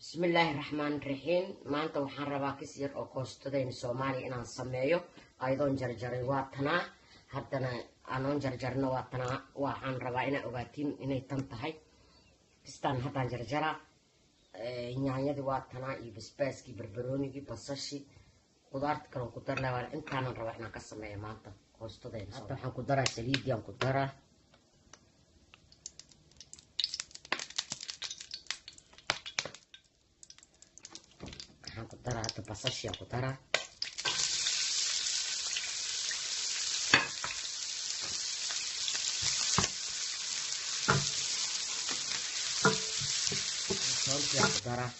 Bismillaahi raxmaani raxiim. Maanta waxaan rabaa kis yar oo koostadayna Soomaaliya inaan sameeyo ayadoon jarjaray. Waa tanaa, haddana anoon jarjarno waa tanaa. Waxaan rabaa inaa ogaatiin inay tan tahay kistaan haddaan jarjaraa. Yaanyadii waa tanaa iyo basbaaskii, barbaroonigii, basashii, qudaarta kaloon ku darlaa. Waa intaanan rabaa inaan ka sameeyo maanta koostadayna. Hadda waxaan ku daraa saliidiaan ku daraa. Waxaan ku daraa hadda basashiaan ku daraa. Toontiaan ku daraa,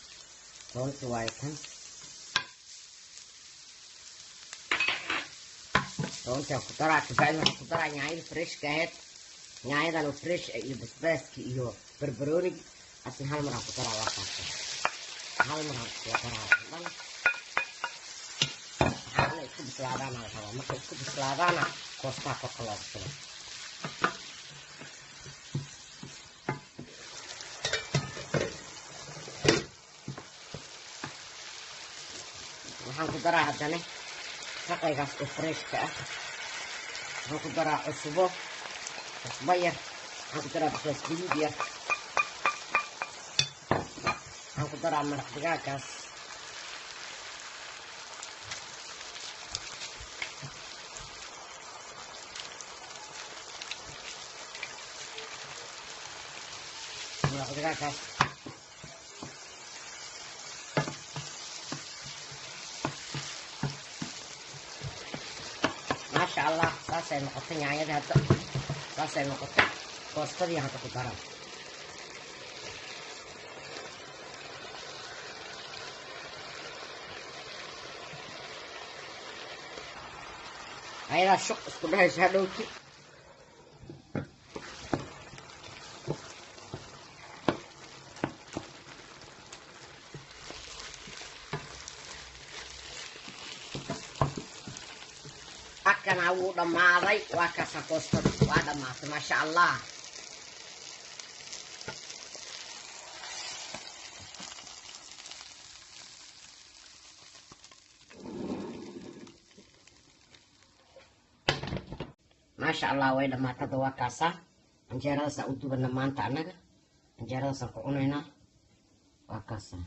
toonti waayo tan. Toontiaan ku daraa, kabacdi waxaan ku daraa yaanyada freshka ahayd, yaanyadan oo fresh ah iyo basbaaski iyo barbaroonigi asna hal mar aan ku daraa. Waa kaasa, hal mar aan kusoo daraa dhan. Waxaa inay isku bislaadaana la rabaa. Markay isku bislaadaana koostaa korka looga shubo. Waxaan ku daraa haddana raqaygaas oo freshka ah. Waxaan ku daraa cusbo, cusbo yar. Waxaan ku daraa basbaas gaduud yar. Waxaan ku daraa maraq digaaggaas. Maraq digaaggaas maasha Allah, saasay noqotay yaanyadii hadda, saasay noqotay. Koostadii hadda ku daran. Ayadaa shuq isku dhahayso hadhowti. Akana wuu dhammaaday, waa kaasa koostada waa dhammaatay, maasha Allah. Maasha Allah, way dhammaatay hadda, waa kaasaa. Canjeeradaasaan u dubana maanta annaga, canjeeradaasaan ku cunaynaa, waa kaasaa.